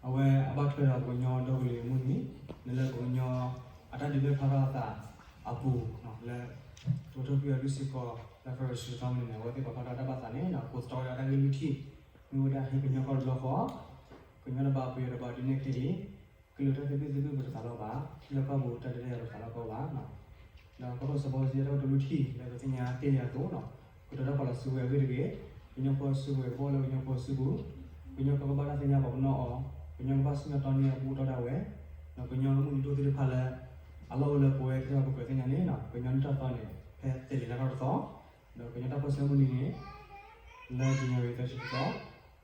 အဝဲအဘၣ်ထွဲဒီးပကညီဒီကလုာ်အမုၢ်နံၤ လၢပကညီအတၢ်ဒုးနဲၣ်ဖျါထီၣ်အသးအပူၤ လၢ တကထိခွံကယၤလွံၢ်ဆံဃိး လါဖ့ၤဘြူၤအါရံၤတသီမနံၤန့ၣ် အဝဲသ့ၣ်ပာ်ဖျါထီၣ်တၢ်ဘၣ်သးန့ၣ် ကိးသတြီယါတၢ်ဂ့ၢ်လွံၢ်ထံၣ် မ့ၢ်ဝဲဒၣ်ဟ့ၣ်ကညီကီၢ်တဘျီဃီ, ကညီတဘးပယီၤတဘးဒုးနဲၣ်ချ့အံၤ, ကလုာ်တၢ်သဘံၣ်သဘုၣ်ပတသးလီဘၣ်, ထံလီၢ်ကီၢ်ပူၤတၢ်ဒုးတၢ်ယၤ ပတသးလီကီဘၣ်. ဒီးကီၢ်ခိၣ်စီၤဘီစံယါတၢ်ကတိၤလွံၢ်ထံၣ် လၢပသ့ၣ်ညါတ့ၢ်လံအသိး, ကတိၤတၢ်ပာ်လီၤစုကဝဲၤအဂ့ၢ်တဂ့ၤ, ကညီဖိစုကဝဲၤကဘီလၢကညီဖိစုပူၤ, ကညီကီၢ်ကဘၣ်တၢ်သ့ၣ်ညါပှၤပနီၣ်အီၤ, ကညီကဘၣ်စံၣ်ညီၣ်တီန့ၢ်အပူၤတီဒၣ်ဝဲ, ဒီးကညီမုၢ်နံၤဒိၣ်သ့ၣ်တဖၣ်လၢ အလီၢ်အိၣ်လၢပဝဲသ့ၣ်တဖၣ်ပကွဲးသ့ၣ်ညါန့ၣ် ကညီနံၣ်ထီၣ်သီန့ၣ် ဖဲသ့ၣ်လံၤလါထီၣ်တသီ, ဒီးကညီတၢ်ပၢၢ်ဆၢမုၢ်နံၤန့ၣ် လါယနူၤအါရံၤသၢဆံတသီ,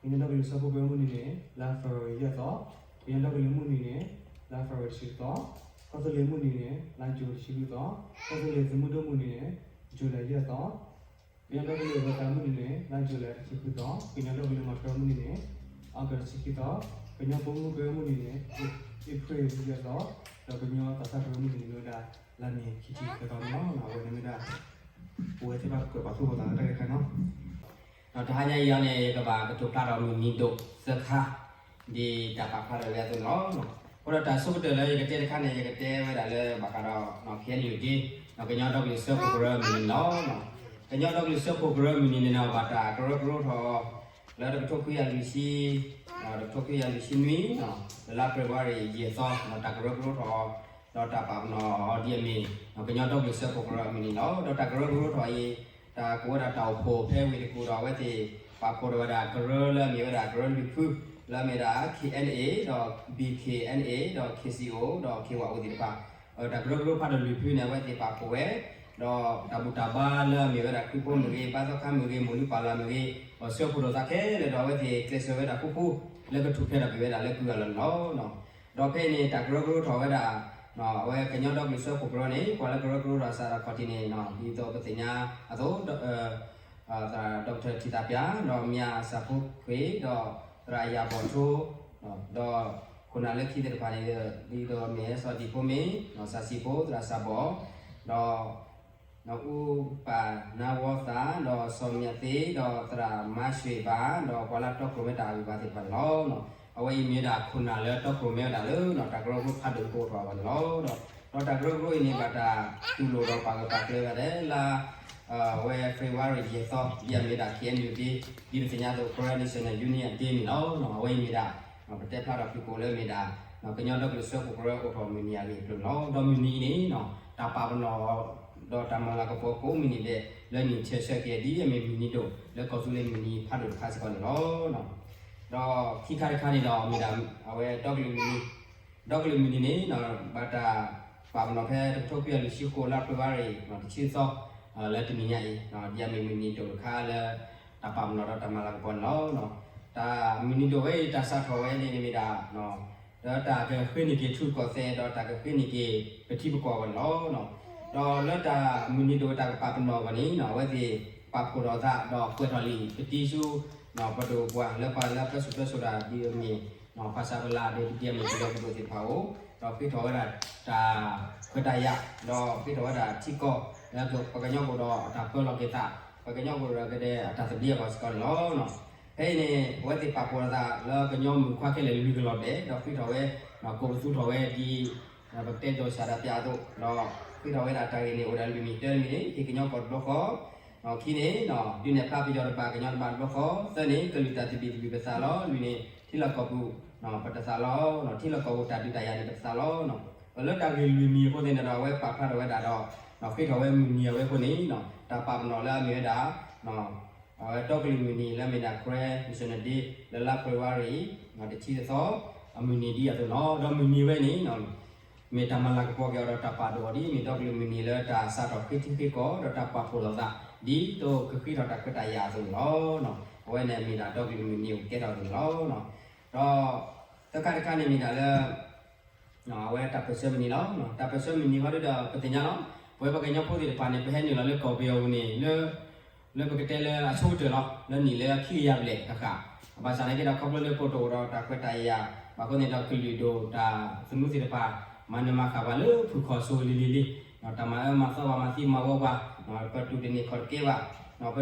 ကညီဒီကလုာ်စၢဖှိၣ်ကရၢမုၢ်နံၤန့ၣ် လါဖ့ၤဘြူၤအါရံၤယဲၢ်သီ, ကညီဒီကလုာ်မုၢ်နံၤန့ၣ် လါဖ့ၤဘြူၤအါရံၤတဆံတသီ, ကီၢ်သူလ့ၤမုၢ်နံၤန့ၣ် လါယူၤတဆံဃုသီ, ကီၢ်သူလ့ၤသုးမုၢ်ဒိၣ်မုၢ်နံၤန့ၣ် ယူၤလံယဲၢ်သီ, ကညီဒီကလုာ်အဂၤသးမုၢ်နံၤန့ၣ် လါယူၤလံတဆံဃုသီ, ကညီဒီကလုာ်မၤထွဲမုၢ်နံၤန့ၣ် အီကူးတဆံခံသီ, ကညီပိာ်မုၣ်ကရၢမုၢ်နံၤန့ၣ် အ့ဖြ့ၣ်ယဲၢ်သီ, ဒီးကညီသးစၢ်ကရၢမုၢ်နံၤန့ၣ် မ့ၢ်ဝဲဒၣ်လါမ့ၤခံဆံသၢသီန့ၣ်လီၤ. အဝဲန့ၣ်မ့ၢ်ဒၣ် ပဝဲသ့ၣ်တဖၣ်ကွဲးပာ်သူၣ်ပာ်သးလၢတၢ်ဂ့ၢ်တခါန့ၣ်လီၤ. ဒီးတဟါညါအံၤအံၤန့ၣ် ယကဘၣ်ကတိၤဖျါထီၣ်မုၢ်နံၤဒိၣ်သၢခါ ဒ်တၢ်ပာ်ဖျါထီၣ်ဝဲအသိးန့ၣ်လီၤ. အဃိဒီးတၢ်ဆိကတၢၢ်လၢယကတဲတခါန့ၣ် ယကတဲဝဲဒၣ်လၢဘၣ်ဃးဒီး ခ့ၣ်အဲၣ်ယူၣ်ကၠ့ ကညီဒီကလုာ်စၢဖှိၣ်ကရၢမုၢ်နံၤန့ၣ်လီၤ. ကညီဒီကလုာ်စၢဖှိၣ်ကရၢမုၢ်နံၤန့ၣ် ဘၣ်တၢ်ကရၢကရိထီၣ် လၢတကထိခွံကယၤလွံၢ်ဆံ တကထိခွံကယၤလွံၢ်ဆံနွံ လၢလါဖ့ၤဘြူၤအါရံၤယဲၢ်သီ တၢ်ကရၢကရိထီၣ် ဒီးတၢ်ပာ်ပနီၣ်အီၤဒ်အမ့ၢ် ကညီဒီကလုာ်စၢဖှိၣ်ကရၢအမုၢ်နံၤလီၤ. ဒီးတၢ်ကရၢကရိထီၣ်အံၤ တၢ်ကိးဝဲဒၣ်တၢ်အိၣ်ဖှိၣ်ဖဲဝ့ၢ်တကူၣ်ဒီး အဝဲသ့ၣ်ပာ်ဖှိၣ်ထီၣ်ဝဲဒၣ်ကရၢလၢအမ့ၢ်ဝဲဒၣ်ကရၢလွံၢ်ဖု လၢအမ့ၢ်ဝဲဒၣ် ခ့ၣ်အဲၣ်ယူၣ်ကၠ့ ဒီး ဘံၣ်ခ့ၣ်အဲၣ်ယူၣ်ကၠ့ ဒီး ခ့ၣ်စံၣ်အိၣ် ဒီး ခ့ၣ်ဝးအိၣ်သ့ၣ်တဖၣ် တၢ်ကရၢကရိဖးဒိၣ်လွံၢ်ဖုန့ၣ် အဝဲသ့ၣ်ပာ်ဖှိၣ်ဝဲ ဒီးတၢ်ဘူၣ်တၢ်ဘါလၢအမ့ၢ်ဝဲဒၣ်ခရံာ်ဖိမ့ၢ်ဂ့ၤ, ဘါသီခါမ့ၢ်ဂ့ၤ, မိၢ်လုၢ်ပၢ်လၢ်မ့ၢ်ဂ့ၤ, ဒီးစၢဖှိၣ်ထီၣ်သးခဲလၢာ်ဒီး အဝဲသ့ၣ်ကျဲးစၢးဝဲဒၣ်ဃူဃူ လၢကထူၣ်ဖျဲးထီၣ်က့ၤဝဲဒၣ်လၢကုၢ်အလီၢ်န့ၣ်လီၤ. ဒီးဖဲအံၤန့ၣ် တၢ်ကရၢကရိထီၣ်ဝဲဒၣ် အဝဲကညီဒီကလုာ်စၢဖှိၣ်ကရၢန့ၣ် ပှၤလၢကရၢကရိထီၣ်အစးထီၣ်ခီၣ်ထံးန့ၣ် ဒ်သိးပသ့ၣ်ညါအသိး သရၣ်ဒီကထၢၣ်ထံၣ်သးပၠး ဒီးမၠၣ်စၢဖှိၣ်ခွ့ၣ် ဒီးသရၣ်ယၤဘီၣ်ထိ ဒီးခိၣ်နၢ်လၢခံသ့ၣ်တဖၣ်န့ၣ် ဒ်သိးမ့ၢ်စီၤဒံၣ်ဖိမ့ၢ် စၢ်စံၣ်ဖိ သရၣ်စၢ်ဘီၣ် ဒီး အူပၢ်နါဝီသၣ် ဒီးစီၤမၠၣ်သ့ ဒီးသရၣ်မါၡွ့ၣ်ဘၣ် ဒီးပှၤလၢတီခိၣ်ရိၣ်မဲတၢ်အဂံၢ်အဘါသ့ၣ်တဖၣ်န့ၣ်လီၤ. အဝဲအံၤမ့ၢ်ဝဲဒၣ်ခိၣ်နၢ်လၢတီခိၣ်ရိၣ်မဲဝဲဒၣ်လၢ တၢ်ကရၢကရိဖးဒိၣ်ကအိၣ်ထီၣ်အဂီၢ်န့ၣ်လီၤ. ဒီးတၢ်ကရၢကရိအံၤန့ၣ် ဘၣ်တၢ်တူၢ်လိာ်ဒီးပာ်ဂၢၢ်ပာ်ကျၢၤဝဲဒၣ်လၢ အဝဲ February ယဲၢ်သီ ဒ်အမ့ၢ်ဝဲဒၣ် ခ့ၣ်အဲၣ်ယူၣ်ကၠ့ ဒ်ပသ့ၣ်ညါအသိး Karen National Union Day န့ၣ်လီၤ. အဝဲအံၤမ့ၢ်ဒၣ် ပတဲဖျါထီၣ်ဖုၣ်ကိာ်လၢမ့ၢ်ဒၣ် ကညီဒီကလုာ်စၢဖှိၣ်ကရၢအိၣ်ထီၣ်မုၢ်နံၤအဂ့ၢ်အကျိၤန့ၣ်လီၤ. ဒီးမုၢ်နံၤအံၤန့ၣ် တၢ်ပာ်ပနီၣ် ဒီးတၢ်မၤလၤကပီၤကိးမုၢ်နံၤဒဲး လၢနံၣ်ဆဲးဆၢက့ၤ ဒ်အမ့ၢ်မုၢ်နံၤဒိၣ် လၢကီၢ်သူလ့ၤမုၢ်နံၤဖးဒိၣ်တခါစ့ၢ်ကီးန့ၣ်လီၤ. ဒီးခံခါတခါန့ၣ်ဒီး မ့ၢ်ဒၣ်အဝဲဒီကလုာ်မုၢ်နံၤ ဒီကလုာ်မုၢ်နံၤန့ၣ် ဘၣ်တၢ်ပာ်ပနီၣ်ဖဲတကထိခွံကယၤလွံၢ်ဆံဃိး လါဖ့ၤဘြူၤအါရံၤ တဆံသီ လၢတနံၤညါအံၤ ဒ်အမ့ၢ်မုၢ်နံၤဒိၣ်တခါလၢ တၢ်ပာ်ပနီၣ်ဒီးတၢ်မၤလၤကပီၤန့ၣ်လီၤ. တၢ်မုၢ်နံၤဒိၣ်ဝဲအံၤ တၢ်စးထီၣ်ဝဲန့ၣ်မ့ၢ်ဒၣ် ဒီးတၢ်ကဃ့န့ၢ်က့ၤထံရူၢ်ကီၢ်သဲး ဒီးတၢ်ကဃ့န့ၢ်က့ၤပထံပကီၢ်အဂီၢ်န့ၣ်လီၤ. ဒီးလၢတၢ်မုၢ်နံၤဒိၣ်တၢ်ကပာ်ပနီၣ်အဂီၢ်န့ၣ် အဝဲသ့ၣ်ပာ်ဖှိၣ်ထီၣ်သး ဒီးကွဲးထီၣ်လံာ်ကတံၤဆူ ပဒိၣ်ပှၤလၢပှၤလၢပၢဆူၣ်ပၢစိးတၢ်ဒ်အမ့ၢ် ဖဆပလ ဒီးဒ်အမ့ၢ်ပယီၤပဒိၣ်သ့ၣ်တဖၣ်အအိၣ် ဒီးဃ့ထီၣ်ဝဲဒၣ်တၢ်ခွဲးတၢ်ယာ် ဒီးဃ့ထီၣ်ဝဲဒၣ်ထံကီၢ် လၢပှၤကညီကအိၣ်ဒီးတၢ်ပၢလီၤက့ၤသး ပှၤကညီကအိၣ်ဒီးကဒဲအတၢ်သဘျ့အဂီၢ်စ့ၢ်ကီးန့ၣ်လီၤ. ဖဲအံၤန့ၣ် အဝဲသ့ၣ်ပာ်ဖှိၣ်ထီၣ်သးလၢကညီမုၣ်ခွါခဲလၢာ်လွံၢ်ကလီၢ်ဒဲး ဒီးဃ့ထီၣ်ဝဲ ကိးပသူထီၣ်ဝဲဒ် ပကတဲဒိးစၢ်ဒၣ်ပၠးအသိး ဒီးဃ့ထီၣ်ဝဲဒၣ်တၢ်ဂ့ၢ်န့ၣ် အိၣ်ဒၣ်လွံၢ်မံၤ တၢတမံၤန့ၣ် ဟ့ၣ်ကညီကီၢ်တဘျီဃီ ခံန့ၣ် ဒုးနဲၣ်ဖျါပယီၤတဘၣ် ကညီတဘၣ်တဘျီဃီ သၢန့ၣ် ကလုာ်တၢ်သဘံၣ်သဘုၣ်ပသးလီၤ လွံၢ်န့ၣ် ထံလီၢ်ကီၢ်ပူၤ ပတသးလီၤ ထံလီၢ်ကီၢ်ပူၤတၢ်ဒုးတၢ်ယၤန့ၣ် ပတသးလီၤ. လၢတၢ်ဂ့ၢ်လွံၢ်မံၤအဃိသ့ၣ်န့ၣ်ဒီး အဝဲပာ်ဖျါထီၣ်ဝဲဒၣ်ဒီး ဃ့ထီၣ်ဝဲမုၢ်နံၤအဝဲအဃိန့ၣ် တၢ်ပာ်ပနီၣ်လၢအမ့ၢ်ဝဲဒၣ် အဝဲဒီကလုာ်မုၢ်နံၤလၢအမ့ၢ်ဒၣ် Karen National Day လၢလါဖ့ၤဘြူၤအါရံၤ တဆံတသီ အမုၢ်နံၤဒ်အသိးန့ၣ်လီၤ. ဒီးမုၢ်နံၤဝဲန့ၣ် မ့ၢ်တၢ်မၤလၤကပီၤက့ၤအီၤဒီးတၢ်ပာ်ဒိၣ်အီၤဒ်အမ့ၢ်ဒီကလုာ်မုၢ်နံၤလၢတၢ်စးထီၣ်ဃ့ထံဃ့ကီၢ် ဒီးတၢ်ပာ်ဖှိၣ်ထီၣ်သး ဒ်သိးကဃ့ထီၣ်တၢ်ခွဲးတၢ်ယာ်အသိးန့ၣ်လီၤ. အဝဲန့ၣ်မ့ၢ်ဒၣ်ဒီကလုာ်မုၢ်နံၤအိၣ်ကဲထီၣ်အသိးန့ၣ်လီၤ. ဒီးသၢခါတခါန့ၣ်မ့ၢ်ဒၣ်လၢ အဝဲတၢ်ပၢၢ်ဆၢမုၢ်နံၤလီၤ. တၢ်ပၢၢ်ဆၢမုၢ်နံၤဃီဒီးပသ့ၣ်ညါလီၤ. ပဝဲပှၤကညီဖိသ့ၣ်တဖၣ်န့ၣ် ပဟဲနုာ်လီၤလၢကီၢ်ပယီၤပူၤန့ၣ် လၢ လၢပကတဲလၢအဆိကတၢၢ်လီၤ လၢနံၣ်လၢခံကယၤဘျဲၣ်ဃၣ်ဃၣ်, ဘၣ်ဆၣ်သနာ်က့ဒီး ခီဖျိလၢပတအိၣ်ဒီးတၢ်ခွဲးတၢ်ယာ် ဘၣ်အဃိန့ၣ်ဒီး ကလုာ်ဒိၣ်တၢ်သနူသ့ၣ်တဖၣ် မၤနၢၤမၤဃၣ်ပှၤလၢဖုၣ်ခီၣ်စိၤလံၤလံၤလံၤ, တၢ်မၤအၢမၤသီပှၤ မၤသံမၤဝီပှၤ, ပတူၢ်တန့ၢ်ခီၣ်တကဲဘၣ်,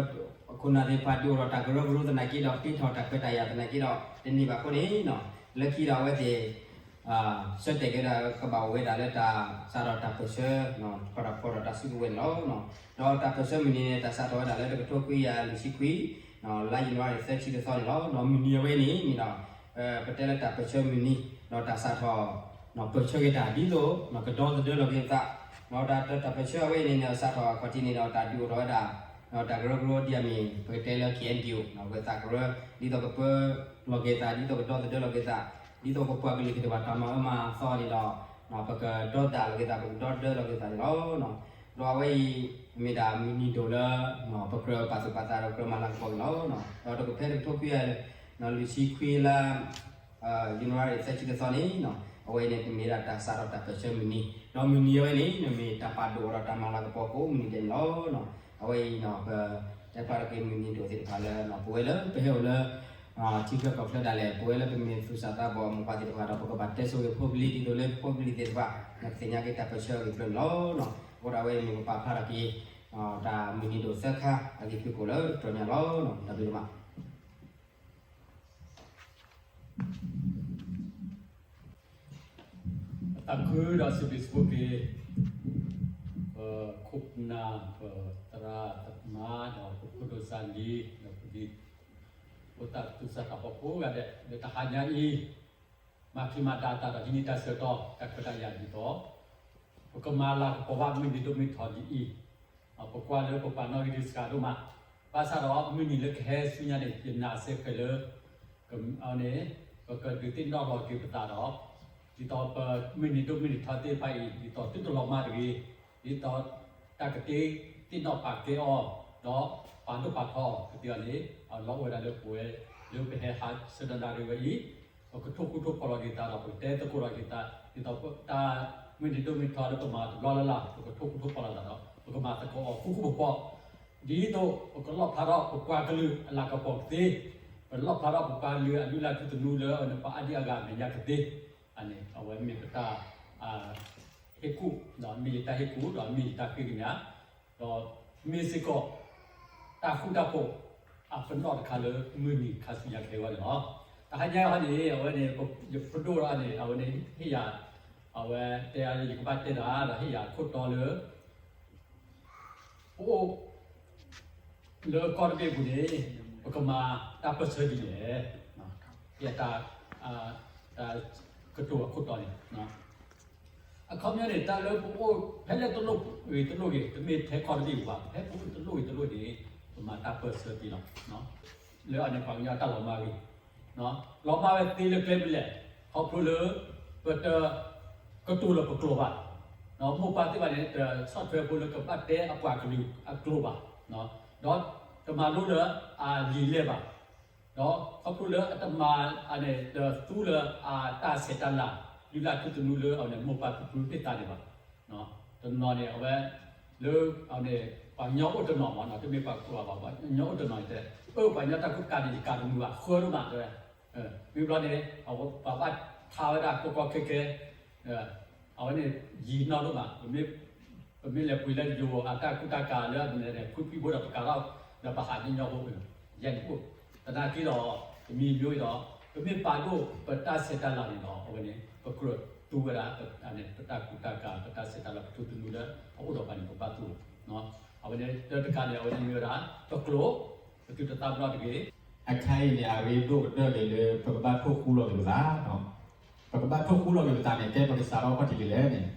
ခိၣ်နၢ်သ့ၣ်တဖၣ်ဒုးအိၣ်ဒီးတၢ်ကရၢကရိသနာ်က့ဒီး ဃ့ထီၣ်တၢ်ခွဲးတၢ်ယာ်သနာ်က့ဒီး တန့ၢ်ဘၣ်အဃိန့ၣ် လၢခံဒီးအဝဲသ့ၣ် ဆၢတဲာ်က့ၤဝဲဒၣ် ကဘၣ်အိၣ်ဝဲဒၣ်လၢတၢ်စးထီၣ်တၢ်ပၢၢ်ဆၢ ဖီဒီးဖီဒီးတၢ်စုကဝဲၤန့ၣ်လီၤ. ဒီးတၢ်ပၢၢ်ဆၢမုၢ်နံၤန့ၣ် တၢ်စးထီၣ်ဝဲဒၣ်လၢ တကထိခွံကယၤလွံၢ်ဆံခွံ လါယနူၤအါရံၤ သၢဆံတသီန့ၣ်လီၤ. ဒီးမုၢ်နံၤအဝဲန့ၣ်မ့ၢ်ဒီး ပတဲလၢတၢ်ပၢၢ်ဆၢမုၢ်နံၤ ဒီးတၢ်စးထီၣ် ပၢၢ်ဆၢက့ၤတၢ်ဒ်သိး ကဒီသဒၢလီၤက့ၤသး ဒီးတၢ်ပၢၢ်ဆၢအဝဲအံၤန့ၣ် စးထီၣ်အခီၣ်ထံးန့ၣ်ဒီး တၢ်ဒုးအိၣ်ထီၣ်ဝဲဒၣ် တၢ်ကရၢကရိဒ်အမ့ၢ် ပကတဲလၢ K N D O ပသးကရၢ ဒ်သိးကပၢလီၤက့ၤသး ဒ်သိးကဒီသဒၢလီၤက့ၤသး ဒ်သိးပပှၤကလုာ်သ့ၣ်တဖၣ်တၢ်မၤအၢမၤသီန့ၣ်ဒီး ပကဒီသဒၢလီၤက့ၤသး ပကဒီသဒၢလီၤက့ၤသးန့ၣ်လီၤ. ဒီးအဝဲအံၤ မ့ၢ်ဒၣ်မုၢ်နံၤဒိၣ်လၢ ပကြၢးပာ်သူၣ်ပာ်သးဒီးကြၢးမၤလၤကပီၤက့ၤလီၤ. ဒီးတကဖဲတကထိခွံကယၤ လွံၢ်ဆံခွံလါ ယနူၤအါရံၤ သၢဆံတသီန့ၣ် အဝဲအံၤန့ၣ် ကမ့ၢ်ဒၣ်တၢ်စးထီၣ်တၢ်ပၢၢ်ဆၢမုၢ်နံၤ ဒီးမုၢ်နံၤအဝဲန့ၣ် မ့ၢ်တၢ်ပာ်ဒိၣ်ဒီးတၢ်မၤလၤကပီၤကိးမုၢ်နံၤဒဲးန့ၣ်လီၤ. အဝဲအံၤ ပတဲဖျါထီၣ်က့ၤမုၢ်နံၤဒိၣ်သ့ၣ်တဖၣ်လၢ ပဝဲလၢပဟဲအိၣ်လၢ ထံချၢကီၢ်ချၢဒၣ်လဲာ် ပဝဲလၢပမ့ၢ်သူၣ်စၢ်သးဘီၣ်မိၢ်ပၢ်သ့ၣ်တဖၣ်ဒီး ပကဘၣ်တဲဆိၣ်ဂ့ၤဖိပလံၤ ဒ်သိးလၢဖိပလံၤသ့ၣ်တဖၣ် ကသ့ၣ်ညါက့ၤတၢ်ပၢၢ်ဆၢအဂ့ၢ်အကျိၤန့ၣ်လီၤ. အဃိဒီးအဝဲအံၤမ့ၢ်ပပာ်ဖျါထီၣ်က့ၤ တၢ်မုၢ်နံၤဒိၣ်သၢခါအဂ့ၢ်ဖုၣ်ကိာ်လၢတကတီၢ်ညါလီၤ. တၢ်ဘျုးဒိၣ်မး. ပသးခုဒီးစံးဘျုးစံးဖှိၣ်က့ၤ ပခိၣ်ပနၢ် ပသရၣ်သမါ ဒီးပဖိဒိၣ်စၢ်လံ ဒီးပဒံ ဖိသၣ်သူၣ်စၢ်သးဘီၣ်ကိးဂၤဒဲး လၢတဟါညါအံၤ မၤချံမၤဒါတၢ်ဒီးဟံးန့ၢ်တၢ်ဆၢကတီၢ် တၢ်ခွဲးတၢ်ယာ်ဒ်သိး ပကမၤလၤကပီၤဘၣ်မုၢ်နံၤဒိၣ်မုၢ်ထီၣ်ဒ်အံၤ ပကွၢ်လၢပပှၤနီၣ်ဂံၢ်ဒုးစှၤဒိၣ်မး, ဘၣ်ဆၣ်ဒီးမုၢ်နံၤလၢကဟဲဆူညါန့ၣ် ယနာ်စ့ၢ်ကီးလၢ န့ၣ် ပကဒုးသ့ၣ်နီၣ်ထီၣ်က့ၤပသးဒီး ဒ်သိးပမုၢ်နံၤဒိၣ်မုၢ်နံၤထီၣ်သ့ၣ်တဖၣ်အံၤ ဒ်သိးသုတလီၤမၢ်တဂ့ၤ, ဒ်သိးတၢ်ကသ့ၣ်နီၣ်ပာ်ကဲအီၤ ဒီးပာ်ဒိၣ်ပာ်ထီကသ့အီၤန့ၣ် လီၤအိၣ်ဝဲဒၣ်လၢပဝဲ လၢပဟဲဟးဆၢဒီးနၣ်ရံၣ်ဝဲအံၤ ပကထိၣ်ဃူထိၣ်ဖိးလီၤက့ၤသးဒီး ပကတဲသကိးလီၤက့ၤသး ဒ်သိးတၢ်မုၢ်နံၤဒိၣ်မုၢ်ထီၣ်လၢပမၤတဘျီလၢ်လၢ် ပကထိၣ်ဃူထိၣ်ဖိးလီၤသးဒီး ပကမၤသကိးအီၤဃူဃူဖိးဖိး ဒ်သိးပကလီၣ်ဖျါထီၣ်ပပှၤကလုာ်အလၤကပီၤကသ့, ပလီၣ်ဖျါထီၣ်ပပှၤကလုာ်အလုၢ်အလၢ်ထူသနူလၢပှၤအါဒံအါဂၤအမဲာ်ညါကသ့, န့ၣ် အဝဲမ့ၢ်ပတၢ် ဟ့ၣ်ကူၣ် ဒီးမ့ၢ်ယတၢ်ဟ့ၣ်ကူၣ် ဒီးမ့ၢ်ယတၢ်ဃ့ကညး ဒီးမ့ၢ်စ့ၢ်ကီး တၢ်ဃူတၢ်ဖိး အပနီၣ်တခါလၢမုၢ်နံၤခါဆူညါကဟဲဝဲန့ၣ်လီၤ. တဟါညါအံၤန့ၣ် အဝဲန့ၣ် ယပဒိၣ်ဒီးန့ၣ် အဝဲန့ၣ်ဟ့ၣ်ယၤ အဝဲတဲယကဘၣ်တဲတၢ်ဒီးဟ့ၣ်ယၤခိၣ်တီလၢ ပအိၣ် လၢကီၢ်တဘ့ၣ်အပူၤန့ၣ် ပကမၤတၢ်ပၢၢ်ဆၢဒ်လဲၣ်, ယတၢ် တၢ်ကတိၤအခိၣ်တီန့ၣ် အခီပညီန့ၣ် တၢ်လၢပအိၣ်ဖဲလဲၣ်တလိၣ်ဂ့ၤတလိၣ်ဂ့ၤ တမ့ၢ်ထဲကီၢ်တဘ့ၣ်အပူၤဘၣ် ဖဲပအိၣ်တလိၣ်ဂ့ၤတလိၣ်န့ၣ် ပမၤတၢ်ပၢၢ်ဆၢသ့လီၤ. လၢအန့ၣ်ပှၤကညီတၢ်လီၤမၢ်ဂ့ၤ လီၤမၢ်ဝဲသ့လၢကျဲမနုၤလဲၣ်, ခီဖျိလၢ ပတ ကတိၤလၢပကျိာ်ဘၣ်, မိၢ်ပၢ်သ့ၣ်တဖၣ်န့ၣ် တဆီၣ်ထွဲဖိလၢကဘၣ်တဲအပှၤကလုာ်အကျိာ်ဘၣ်, ဒီးတမၤလိလၢအလံာ်လဲၢ်ဘၣ်, ဒီးခီဖျိလၢအတမၤန့ၣ် တသူလၢအတၢ်ဆဲးတၢ်လၤ လုၢ်လၢ်ထူသနူလၢအန့ၣ် မိၢ်ပၢ်သူၣ်ဖှံသ့ၣ်သးန့ၣ်ဘၣ်. တနီၤန့ၣ် အဝဲ လၢအန့ၣ် ပှၤကညီအိၣ်တနီၤမး တမ့ၢ်ပှၤကိးဂၤဘၣ် ပှၤကညီအိၣ်တနီၤန့ၣ်တဲ အၢ ပှၤကညီတၢ်ကူတၢ်ကၤန့ၣ် ယကၤတမုာ်ဘၣ် ဃၢဒိၣ်မးတဲဝဲ, မ့ၢ်ဘျီန့ၣ် ပှၤဘၣ်ထါဝဲဒၣ်ကီကီခဲခဲ အဝဲန့ၣ် ယံာ်နီၢ်ဒိၣ်မး ပမ့ၢ်လဲၤပှ့ၤလၢယိၤအတၢ်ကူတၢ်ကၤလၢအန့ၣ် ဖုဖံဖိဒီးပကၤထီၣ် ဒီးပဟးညီညီဖိ ယဲၢ်န့ၣ်အိၣ် သနာ်က့ဒီး တမံၤမံၤဒီး ပမ့ၢ်ပာ်ဒိၣ်ပတၢ်ဆဲးတၢ်လၤန့ၣ်ဒီး အဝဲန့ၣ် ပကြၢးသူဝဲဒၣ် ပတၢ်ကူတၢ်ကၤ ပတၢ်ဆဲးတၢ်လၤ ပထူသနူလၢအအိၣ်ဒီးပှၤန့ၣ် ပဘၣ်သူလီၤ. အဝဲန့ၣ်တခါန့ၣ် အဝဲန့ၣ်မ့ၢ်ဝဲဒၣ် ပကျိာ် ပသုတသးပ့ၤနီၣ်တဂ့ၤ. အခါအံၤန့ၣ် အရ့ဒိၣ်ကတၢၢ်န့ၣ်လၢ ပကဘၣ်ထိၣ်ဃူလီၤက့ၤပသး, ပကဘၣ်ထိၣ်ဃူလီၤက့ၤပသးန့ၣ် ကဲပကစးထီၣ်ခီၣ်ထံးဒ်လဲၣ်န့ၣ်,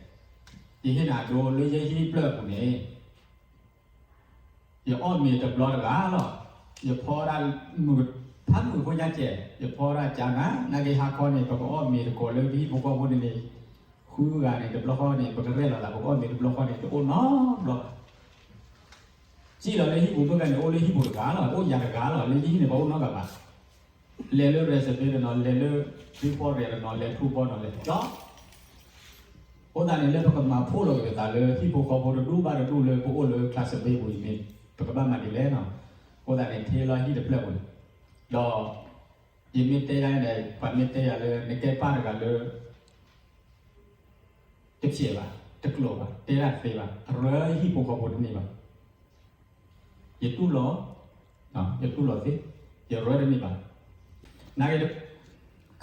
ယဟ့ၣ်နၤဒိလၢယဟံၣ်ဖျၢၣ်အပူၤန့ၣ် ယအီၣ်မ့ၤတဘျီတဂၤလီၤ. ယဖီဒၣ် ဖးမုၢ်ဖိညါကဲး ယဖီဒၣ်ကၠါနၤ နာ်က့ဟါခီန့ၣ် ပကအီၣ်မ့ၤတကိးလၢပဟံၣ်ဖိဃီဖိန့ၣ်န့ၣ် ဃုဂၤန့ၣ် တဘျီဃီန့ၣ် ပကရဲၣ်လီၤသး ပကအီၣ်မ့ၤတဘျီဃီန့ၣ် တအိၣ်နီတဘျီဘၣ်. စံၣ်လီၤလၢဟံၣ်ပူၤမ့ၢ်ဂ့ၤန့ၣ် အိၣ်လၢဟံၣ်ပူၤတဂၤလီၤ အိၣ်ယၤတဂၤလီၤ လၢယဟံၣ်န့ၣ် ပှၤအိၣ်နီတဂၤဘၣ်. လဲၤလၢ reservation တနီၤ လဲၤလၢ free forest တနီၤ လဲၤထူဘီနီၤ လဲၤကၠီ အဃိသတးန့ၣ် လၢပကမၤဖှိၣ်လီၤက့ၤပသးလၢ ဟံၣ်ဖိဃီဖိတဒူၣ်ဘၣ်တဒူၣ်လၢပအိၣ်လၢ class တဘ့ၣ်ပူၤအံၤန့ၣ် ပကဘၣ်မၤဒ်လဲၣ်နီၤ. အဃိသတးန့ၣ် ထဲလီၤဟံၣ်တဖျၢၣ်ပူၤန့ၣ် ဒီး ယမ့ၢ်တဲယၤန့ၣ် ပှၤမ့ၢ်တဲယၤလၢ နကဲပၢ်တဂၤလၢ တဖျဲးဘၣ် တကျိာ်ဘၣ် တဲဒၣ်တသ့ဘၣ် အရၢဟံၣ်ဖိဃီဖိတန့ၢ်ဘၣ်. ယတူၢ်လိာ် ယတူၢ်လိာ်သ့ ယရၢတန့ၢ်ဘၣ်. နာ်က့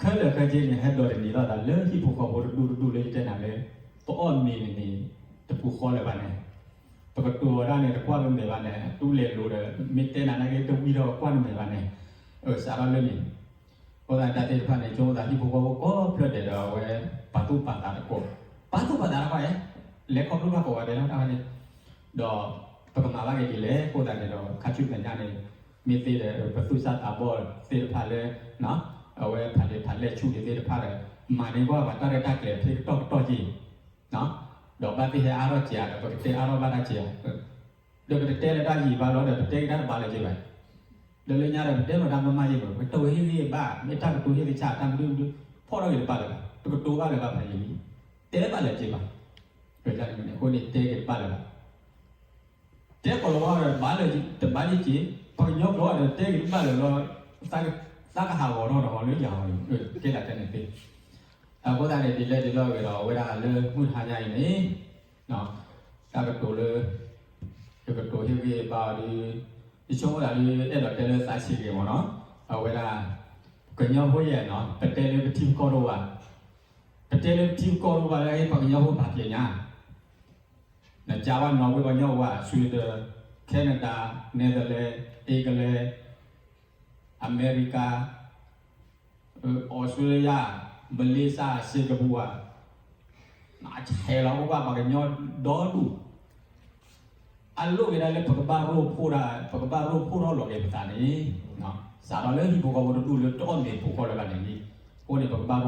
ခ ခဲလၢာ်ခဲဆ့န့ၣ် ဟဲဒိးတနံၤလီၤသးလၢဟံၣ်ဖိဃီဖိတဒူၣ်တဒူၣ်လၢယတဲနၤလၢ ပအီၣ်မ့ၤန့ၣ်န့ၣ် တပူၤဃီလၢၤဘၣ်န့ၣ်, ပကတိၤဝဲဒၣ်န့ၣ် တကွၢ်ပမဲာ်ဘၣ်န့ၣ် တူၢ်လဲၤလိၤဒီး မ့ၢ်တဲနၤနာ်က့ တဝံထီၣ်ကွၢ်နမဲာ်ဘၣ်န့ၣ်, စးထီၣ်လၢန့ၣ် အဃိသတးတၢ်သ့ၣ်တဖၣ်န့ၣ် ဆိကမိၣ်သးဟံၣ်ဖိဃီဖိကိးဖျၢၣ်ဒဲးဒီးအဝဲ ပာ်သူၣ်ပာ်သးတကိး, ပာ်သူၣ်ပာ်သးတခီဧါ, လဲၤခီဖျိဘၣ်ကိးဂၤဒဲးလီၤတၢ်ဝဲန့ၣ်, ဒီး ပကမၤဘၣ်က့ၤဒ်လဲၣ်အဃိသတးန့ၣ်ဒီး ခါဆူမဲာ်ညါန့ၣ် မ့ၢ်သ့ဒီး ပသူၣ်စၢ်သးဘီၣ်သ့ၣ်တဖၣ်လၢ အဝဲဖးလဲၢ်ဖးလဲၢ်ဆူၣ်န့ၣ်သ့ၣ်တဖၣ်ဒီး မၤန့ၢ်ကွၢ်ပှၤတၢ်ရဲၣ်တၢ်ကျဲၤဖဲကတီၢ်ကတီၢ်က့ၤ ဒီးဘၣ်သ့ၣ်ဟဲအါထီၣ်စှၤဒီး ပကတဲအါထီၣ်ဘၣ်တၢ်စှၤ, ဒီးပတတဲလၢတၢ်ယံာ်ဘၣ်လီၤဒီး ပတဲက့ၤတၢ်တဘၣ်လၢၤက့ၤဘၣ်, ဒီးလၢညါဒီး ပတဲလီၤတၢ်မ့ၢ်မ့ၢ်ယံာ်မး ပကတိၤဟ့ၣ်ဂံၢ်ဘါ မ့ၢ်တၢ်ကတိၤဟ့ၣ်ကဆၣ်တၢ်မနုၤမနုၤ ဖီၣ်ထီၣ်က့ၤတဘၣ်လၢၤဘၣ် တကတိၤဘၣ်လၢၤဘၣ်ဖးယံာ်လံ, တဲဘၣ်လၢၤက့ၤဘၣ်, အဃိန့ၣ်တဲက့ၤတဘၣ်လၢၤဘၣ် တဲကိးလီၤဝါဒီး ဘၣ်လၢၤတဘၣ်လၢၤက့ၤ, ပှၤကညီကျိာ်ဒီး တဲက့ၤတဘၣ်လၢၤလီၤ, သးကဟးဂီၤထီၣ်ဒီးလၢယၤအီၤန့ၣ် ကဲဒၣ်တဲန့ၣ်သ့, အဃိသတးန့ၣ် ဒ်လဲၣ်ဒ်လဲၣ်ဂ့ၤဒီး အဝဲဒၣ်လၢမုၢ်တဟါညါအံၤန့ၣ် တၢ်ကတိၤလၢ ယကတိၤဟ့ၣ်ဂံၢ်ဘါအီၤဒီး ယဆိကမိၣ်သးဒီး အဲၣ်ဒိးတဲလၢသးဆံးဂ့ၤမ့ၢ်နီၤ, အဝဲဒၣ် ကညီဖိယဲၢ်နီၤ ပတဲလၢပထံပကီၢ်တအိၣ်ဘၣ်, ပတဲလၢပထံပကီၢ်တအိၣ်ဘၣ်လၢပှၤကညီဖိပာ်ဖျဲးညါ နကၢ်ဘၣ်နီၣ်ဝ့ၢ်ပှၤကညီအိၣ်ဘၣ် Sweden, Canada, Netherlands, England, America, Australia, Malaysia, Singapore, အဆဲးလီၤအိၣ်ဘၣ်ပှၤကညီဒီဒူၣ်, အလိၣ်က့ၤဒၣ်လၢပကဘၣ်ရိဖှိၣ်ဒၣ် ပကဘၣ်ရိဖှိၣ်ထီၣ်လီၤက့ၤပသးန့ၣ်, စးထီၣ်လၢဟံၣ်ဖိဃီဖိတဒူၣ်လၢတအီၣ်မ့ၤပူၤဃီလၢၤဘၣ်န့ၣ်လံ, အဃိန့ၣ် ပကဘၣ်ရိဖှိၣ်ထီၣ်က့ၤသး,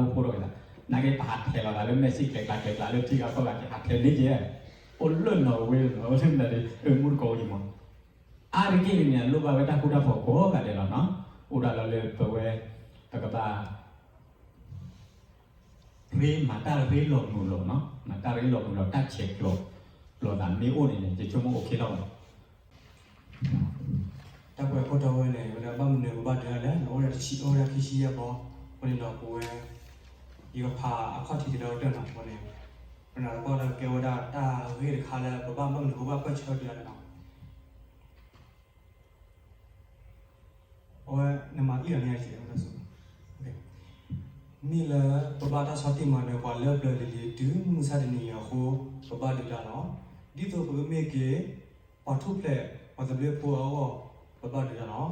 နာ်က့ပဟးထဲးလီၤသးလၢမဲာ်ဆ့ၣ်ကျဲၤကျါကျဲၤကျါလၢထံဂၤကီၢ်ဂၤက့ၤ ဟးထဲးန့ၢ်က့ၤ, အိၣ်လၢနီၣ်ဝ့ၢ်လၢ မူတကိးဝဲအံၤမး အါတက့ၢ်န့ၣ် အလိၣ်ဘၣ်ဝဲတၢ်ဃူတၢ်ဖိးကိးဂၤဒဲးလီၤနီၤ, အိၣ်ဒၣ်လီၤလၢပဝဲ ပကဘၣ် ရ့မၤတၢ်ရ့လီၤမုာ်လီၤနီၤ, မၤတၢ်ရ့လီၤမုာ်လီၤ တၢ်ဆဲးကျိးလိာ်သးမ့ၢ်အိၣ်န့ၣ်န့ၣ် ယဆိကမိၣ်အိၣ်ခ့လီၤမး, တၢ်ကွဲးခိၣ်တီဝဲန့ၣ် ဝဲဒၣ်ဘၣ်မနုၤပဘၣ်ဒုးတၢ်လဲၣ်, အိၣ်ဒၣ်တဆံ အိၣ်ဝဲဒၣ်ခံဆံယဲၢ်ဘီ, အဃိန့ၣ်ဒီးပဝဲ ယကဖးအခီၣ်ထံးတလၢကတၢၢ်နီၤ, အဃိန့ၣ် ပနၢ်တပီၢ်လၢကဲဝဲဒၣ်တၢ်ဂ့ၢ်တခါလၢ ပဘၣ်မနုၤပဘၣ်ပၢၢ်ဆၢဒုးတၢ်လဲၣ်နီၤ အဝဲ နမၤအံၣ်လီၤန့ၣ် မ့ၢ်လၢပဘၣ်တၢ်ဆီၣ်တံၢ်မၤနၢၤပှၤလၢပျၢၤလံၤလံၤ တုၤမုၢ်မဆါတနံၤအံၤအဃိ ပဘၣ်ဒုးတၢ်လီၤ. ဒ်သိးပကမ့ၢ်က့ၤ ပှၤထူၣ်ဖျဲး ပှၤသဘျ့ဖိအဂီၢ် ပဘၣ်ဒုးတၢ်လီၤ. ကလုာ်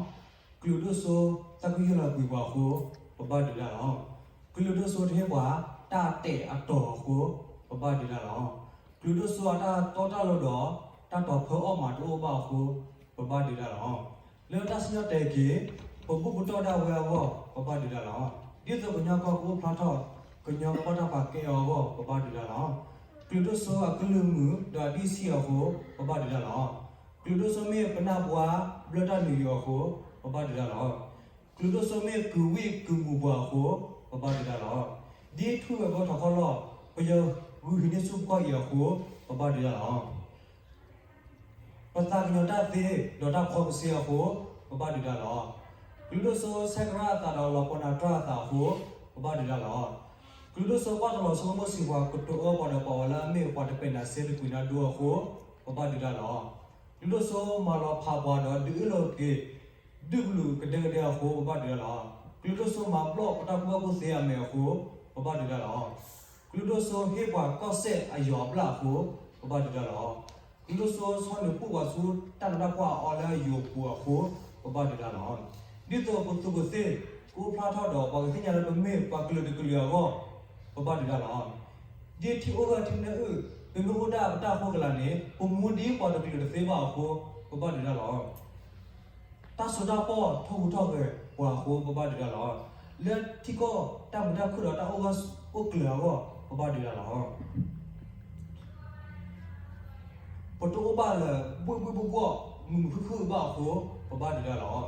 ဒိၣ်စိ သးခုယုၢ်လီၤကွံာ်ပှၤအဃိ ပဘၣ်ဒုးတၢ်လီၤ. ကလုာ်ဒိၣ်စိတဟ့ၣ်ပှၤ တၢ်တဲာ်အတီၤအဃိ ပဘၣ်ဒုးတၢ်လီၤ. ကလုာ်ဒိၣ်စိအတၢ်တီတၢ်လိၤဒီး တၢ်တီၤဖၢအီၣ်မးတအိၣ်ဘၣ်အဃိ ပဘၣ်ဒုးတၢ်လီၤ. လၢတၢ်စံၣ်ညီၣ်တဲာ်က့ၤ ပဘူၣ်ပတီၢ်ဒၣ်ဝဲအဂီၢ် ပဘၣ်ဒုးတၢ်လီၤ. ဒ်သိးကညီကီၢ်ကအိၣ်ဖျါထီၣ် ကညီကဘၣ်တၢ်ပာ်ကဲအီၤအဂီၢ် ပဘၣ်ဒုးတၢ်လီၤ. ကလုာ်ဒိၣ်စိအကလုၢ်မုာ်ဒီးအဒံၣ်ဆံၣ်အဃိ ပဘၣ်ဒုးတၢ်လီၤ. ကလုာ်ဒိၣ်စိမ့ၢ်ပနၢ်ပှၤဘျၢတၢ်လုၢ်အံၤအဃိ ပဘၣ်ဒုးတၢ်လီၤ. ကလုာ်ဒိၣ်စိမ့ၢ်ကုၢ်ဝံၣ်ကုၢ်မူၤပှၤအဃိ ပဘၣ်ဒုးတၢ်လီၤ. ဒ်ထူဝဲၢ်ဘီထီၣ်ခီလီၢ် ပယီၤဂုာ်ဟံးန့ၢ်ဆူပကီၢ်အံၤအဃိ ပဘၣ်ဒုးတၢ်လီၤ. ပသးကညီၤတၢ်သ့ဒီးတၢ်ဖှီၣ်ကစ့အဃိ ပဘၣ်ဒုးတၢ်လီၤ. ကလုာ်ဒိၣ်စိဆဲးကရၣ်အသးဒီးလီၤပှီၢ်နးတြၢ်အသးအဃိ ပဘၣ်ဒုးတၢ်လီၤ. ကလုာ်ဒိၣ်စိကွၢ်တလီၤဆိကမိၣ်စံးပှၤ ကတိၤအၢပှၤဒီးပှၤဝဲလၢအမ့ၢ်ပှၤတပဲာ်နးစ့တကွံာ်နါဒိအဃိ ပဘၣ်ဒုးတၢ်လီၤ. ကလုာ်ဒိၣ်စိမၤလီၤဖးပှၤဒီးဒုးအၢၣ်လီၤက့ၤ ဒုးကလုာ်ကဒဲကဒဲအဃိ ပဘၣ်ဒုးတၢ်လီၤ. ကလုာ်ဒိၣ်စိမၤဘျီၣ်ပတၢ်ကူၣ်ဘၣ်ကူၣ်သ့အမဲာ်အဃိ ပဘၣ်ဒုးတၢ်လီၤ. ကလုာ်ဒိၣ်စိဟ့ၣ်ပှၤကီၢ်စဲၣ်အယီၤအဘျၣ်အဃိ ပဘၣ်ဒုးတၢ်လီၤ. ကလုာ်ဒိၣ်စိဆီနုာ်ပှိၣ်ပှၤဆူတၢ်နးတၢ်ဖှီၣ်အီၤလၢအယိာ်ပူၤအဃိ ပဘၣ်ဒုးတၢ်လီၤ. ဒ်သိးပသူးပသ့ၣ်ကအိၣ်ဖျါထီၣ်ဒီး ပှၤကသ့ၣ်ညါလၢပမ့ၢ်ပှၤကလုာ်တကလုာ်အဂီၢ် ပဘၣ်ဒုးတၢ်လီၤ. ဒ်ထံအိၣ်ဂၢၢ်ထံနၢအုၣ် ပမ့ၢ်အိၣ်ဒၣ်ပတၢ်အဃိကလာ်န့ၣ် ပမူဒ်ပှၤတကလုာ်တသ့ဘၣ်အဃိ ပဘၣ်ဒုးတၢ်လီၤ. တၢ်စိတၢ်ကမီၤထီၣ်ဟူးထီၣ်ဂဲၤပှၤအဃိ ပဘၣ်ဒုးတၢ်လီၤ. လၢထံကီၢ်တၢ်မုာ်တၢ်ခုၣ်ဒီးတၢ်အိၣ်ဂၢၢ်အိၣ်ကျၢၤအဂီၢ် ပဘၣ်ဒုးတၢ်လီၤ. ပတအိၣ်ဘၣ်လၢၤဘှ့ၣ်ဘှ့ၣ်ဘှီၣ်ဘှီၣ် မုာ်မုာ်ခုၣ်ခုၣ်ဘၣ်အဃိ ပဘၣ်ဒုးတၢ်လီၤ. ဒ်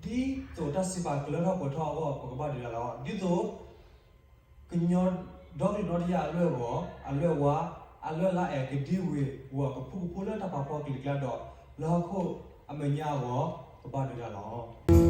သိးတၢ်စံးပာ်ကလၢထီၣ်ပှဲၤထီၣ်အဂီၢ် ပကဘၣ်ဒုးတၢ်လီၤ. ဒ်သိး ကညီဒီကလုာ်နီတယၢ်အလွဲၢ်ဂီၤ အလွဲၢ်ဝါ အလွဲၢ်လါအဲၣ်ကဒံဝ့ၤဝီၤ ကဖုကဖိလၢတၢ်ပာ်ဖှိၣ်ကလံၤကျါဒီး လၢဟီၣ်ခိၣ်အမဲာ်ညါအဂီၢ် ပဘၣ်ဒုးတၢ်လီၤ.